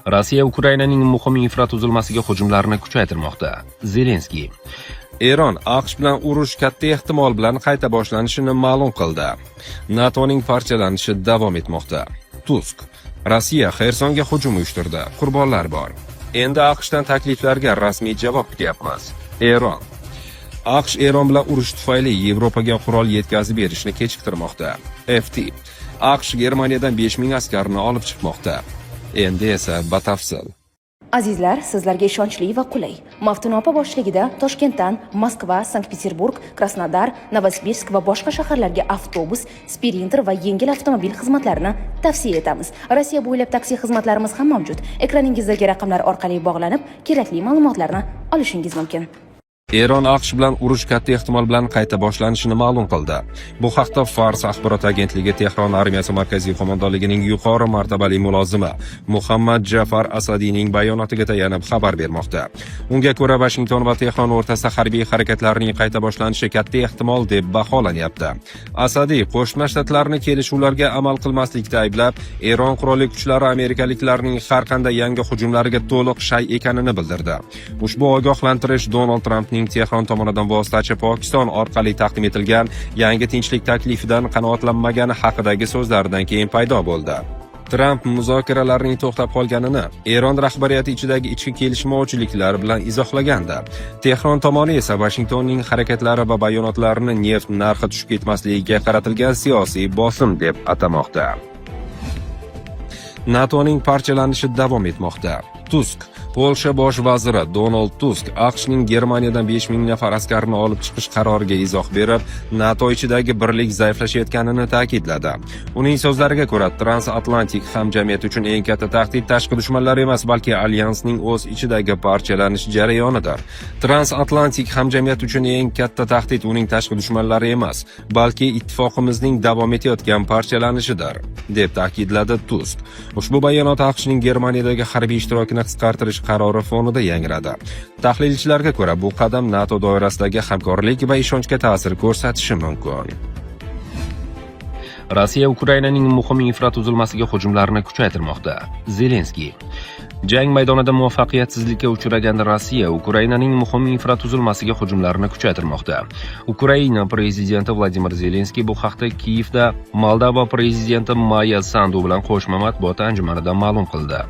Rossiya Ukrainaning muhim infratuzilmasiga hujumlarni kuchaytirmoqda. Zelenskiy. Eron AQSh bilan urush katta ehtimol bilan qayta boshlanishini ma'lum qildi. NATOning parchalanishi davom etmoqda. Tusk. Rossiya Xersonga hujum uyushtirdi. Qurbonlar bor. Endi AQShdan takliflarga rasmiy javob kutyapmiz. Eron. AQSh Eron bilan urush tufayli Yevropaga qurol yetkazib berishni kechiktirmoqda. FT. AQSh Germaniyadan 5000 askarni olib chiqmoqda. Endi esa batafsil. Azizlar, sizlarga ishonchli va qulay Maftuna opa boshchiligida Toshkentdan Moskva, Sankt-Peterburg, Krasnodar, Novosibirsk va boshqa shaharlarga avtobus, Sprinter va yengil avtomobil xizmatlarini tavsiya etamiz. Rossiya bo'ylab taksi xizmatlarimiz ham mavjud. Ekraningizdagi raqamlar orqali bog'lanib, kerakli ma'lumotlarni olishingiz mumkin. Eron AQSh bilan urush katta ehtimol bilan qayta boshlanishini ma'lum qildi. Bu haqda Fars axborot agentligi Tehron armiyasi markaziy qo'mondonligining yuqori martabali mulozimi Muhammad Jafar Asadiyning bayonotiga tayanib xabar bermoqda. Unga ko'ra, Vashington va Tehron o'rtasida harbiy harakatlarning qayta boshlanishi katta ehtimol deb baholanyapti. Asadiy Qo'shma Shtatlarni kelishuvlarga amal qilmaslikda ayblab, Eron qurolli kuchlari amerikaliklarning har qanday yangi hujumlariga to'liq shay ekanini bildirdi. Ushbu ogohlantirish Donald Trampning Tehron tomonidan vositachi Pokiston orqali taqdim etilgan yangi tinchlik taklifidan qanoatlanmagani haqidagi so'zlaridan keyin paydo bo'ldi. Tramp muzokaralarning to'xtab qolganini Eron rahbariyati ichidagi ichki kelishmovchiliklar bilan izohlagandi. Tehron tomoni esa Vashingtonning harakatlari va bayonotlarini neft narxi tushib ketmasligiga qaratilgan siyosiy bosim deb atamoqda. NATOning parchalanishi davom etmoqda. Tusk. Polsha bosh vaziri Donald Tusk AQShning Germaniyadan 5000 nafar askarini olib chiqish qaroriga izoh berib, NATO ichidagi birlik zaiflashayotganini ta'kidladi. Uning so'zlariga ko'ra, transatlantik hamjamiyat uchun eng katta tahdid tashqi dushmanlar emas, balki alyansning o'z ichidagi parchalanish jarayonidir. Transatlantik hamjamiyat uchun eng katta tahdid uning tashqi dushmanlari emas, balki ittifoqimizning davom etayotgan parchalanishidir, deb ta'kidladi Tusk. Ushbu bayonot AQShning Germaniyadagi harbiy ishtirokini qisqartirish qarori fonida yangradi. Tahlilchilarga ko'ra, bu qadam NATO doirasidagi hamkorlik va ishonchga ta'sir ko'rsatishi mumkin. Rossiya Ukrainaning muhim infratuzilmasiga hujumlarni kuchaytirmoqda. Zelenskiy. Jang maydonida muvaffaqiyatsizlikka uchragan Rossiya Ukrainaning muhim infratuzilmasiga hujumlarni kuchaytirmoqda. Ukraina prezidenti Vladimir Zelenskiy bu haqda Kiyevda Moldova prezidenti Maya Sandu bilan qo'shma matbuot anjumanida ma'lum qildi.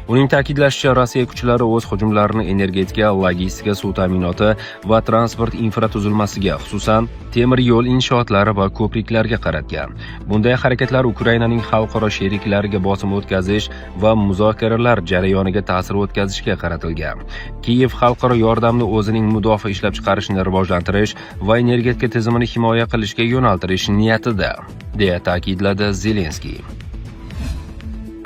Uning ta'kidlashicha, Rossiya kuchlari o'z hujumlarini energetika, logistika, suv ta'minoti va transport infratuzilmasiga, xususan, temir yo'l inshootlari va ko'priklarga qaratgan. Bunday harakatlar Ukrainaning xalqaro sheriklariga bosim o'tkazish va muzokaralar jarayoniga ta'sir o'tkazishga qaratilgan. Kiyev xalqaro yordamni o'zining mudofaa ishlab chiqarishini rivojlantirish va energetika tizimini himoya qilishga yo'naltirish niyatida, deya ta'kidladi Zelenskiy.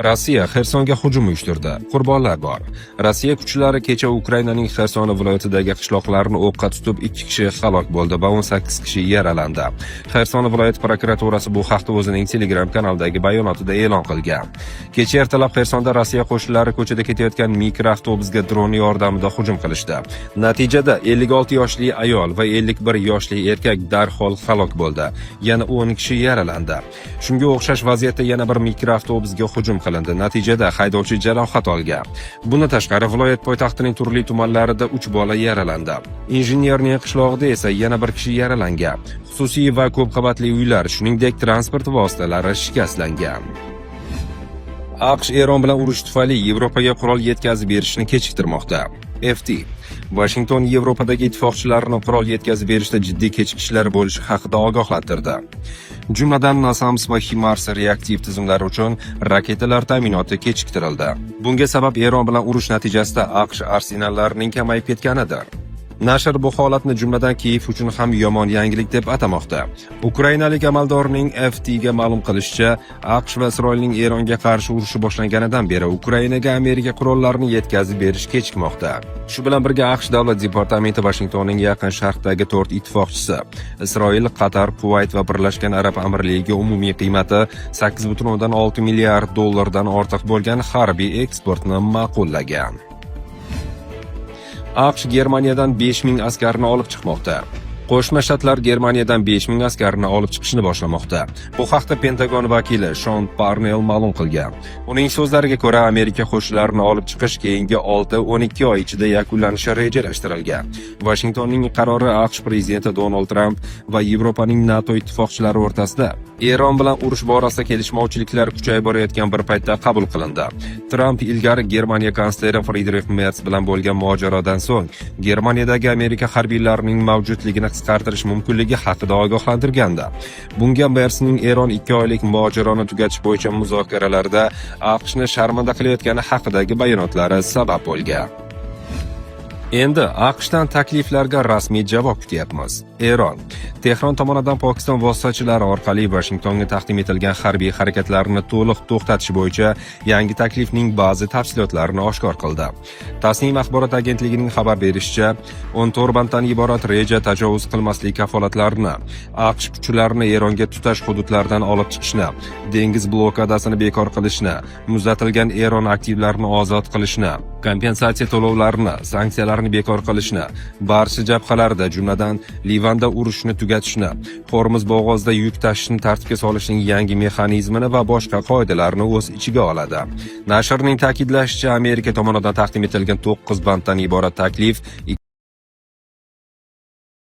Rossiya Xersonga hujum uyushtirdi. Qurbonlar bor. Rossiya kuchlari kecha Ukrainaning Xerson viloyatidagi qishloqlarni o'qqa tutib, 2 kishi halok bo'ldi va 18 kishi yaralandi. Xerson viloyat prokuraturasi bu haqda o'zining Telegram kanalidagi bayonotida e'lon qilgan. Kecha ertalab Xersonda Rossiya qo'shinlari ko'chada ketayotgan mikroavtobusga dron yordamida hujum qilishdi. Natijada 56 yoshli ayol va 51 yoshli erkak darhol halok bo'ldi. Yana 10 kishi yaralandi. Shunga o'xshash vaziyatda yana bir mikroavtobusga hujum qilindi. Natijada haydovchi jarohat olgan. Bundan tashqari, viloyat poytaxtining turli tumanlarida 3 bola yaralandi. Injenerniy qishlog'ida esa yana bir kishi yaralangan. Xususiy va ko'p qavatli uylar, shuningdek, transport vositalari shikastlangan. AQSh Eron bilan urush tufayli Yevropaga qurol yetkazib berishni kechiktirmoqda. FT. Vashington Yevropadagi ittifoqchilarini qurol yetkazib berishda jiddiy kechikishlar bo'lishi haqida ogohlantirdi. Jumladan, NASAMS va HIMARS reaktiv tizimlari uchun raketalar ta'minoti kechiktirildi. Bunga sabab Eron bilan urush natijasida AQSh arsenallarining kamayib ketganidir. Nashr bu holatni jumladan Kiyev uchun ham yomon yangilik deb atamoqda. Ukrainalik amaldorning FT ga ma'lum qilishicha, AQSh va Isroilning Eronga qarshi urushi boshlanganidan beri Ukrainaga Amerika qurollarini yetkazib berish kechikmoqda. Shu bilan birga, AQSh davlat departamenti Vashingtonning Yaqin Sharqdagi to'rt ittifoqchisi Isroil, Qatar, Kuvayt va Birlashgan Arab Amirligiga umumiy qiymati 8,6 milliard dollardan ortiq bo'lgan harbiy eksportni ma'qullagan. AQSh Germaniyadan 5000 askarni olib chiqmoqda. Qo'shma Shtatlar Germaniyadan 5000 askarni olib chiqishni boshlamoqda. Bu haqda Pentagon vakili Shon Parnell ma'lum qilgan. Uning so'zlariga ko'ra, Amerika qo'shinlarini olib chiqish keyingi 6-12 oy ichida yakunlanishi rejalashtirilgan. Vashingtonning qarori AQSh prezidenti Donald Tramp va Yevropaning NATO ittifoqchilari o'rtasida Eron bilan urush borasida kelishmovchiliklar kuchayib borayotgan bir paytda qabul qilindi. Tramp ilgari Germaniya kansleri Fridrix Merz bilan bo'lgan mojarodan so'ng Germaniyadagi Amerika harbiylarining mavjudligini qisqartirish mumkinligi haqida ogohlantirgandi. Bunga Merzning Eron 2 oylik mojaroni tugatish bo'yicha muzokaralarda AQShni sharmanda qilayotgani haqidagi bayonotlari sabab bo'lgan. Endi AQShdan takliflarga rasmiy javob kutyapmiz. Eron. Tehron tomonidan Pokiston vositachilari orqali Vashingtonga taqdim etilgan harbiy harakatlarni to'liq to'xtatish bo'yicha yangi taklifning ba'zi tafsilotlarini oshkor qildi. Tasnim axborot agentligining xabar berishicha, 14 banddan iborat reja tajovuz qilmaslik kafolatlarini, AQSh kuchlarini Eronga tutash hududlardan olib chiqishni, dengiz blokadasini bekor qilishni, muzlatilgan Eron aktivlarini ozod qilishni, kompensatsiya to'lovlarini, sanksiyalarni bekor qilishni, barcha jabhalarda, jumladan Livanda urushni tugatishni, Hormuz bo'g'ozida yuk tashishni tartibga solishning yangi mexanizmini va boshqa qoidalarni o'z ichiga oladi. Nashrning ta'kidlashicha, Amerika tomonidan taqdim etilgan 9 banddan iborat taklif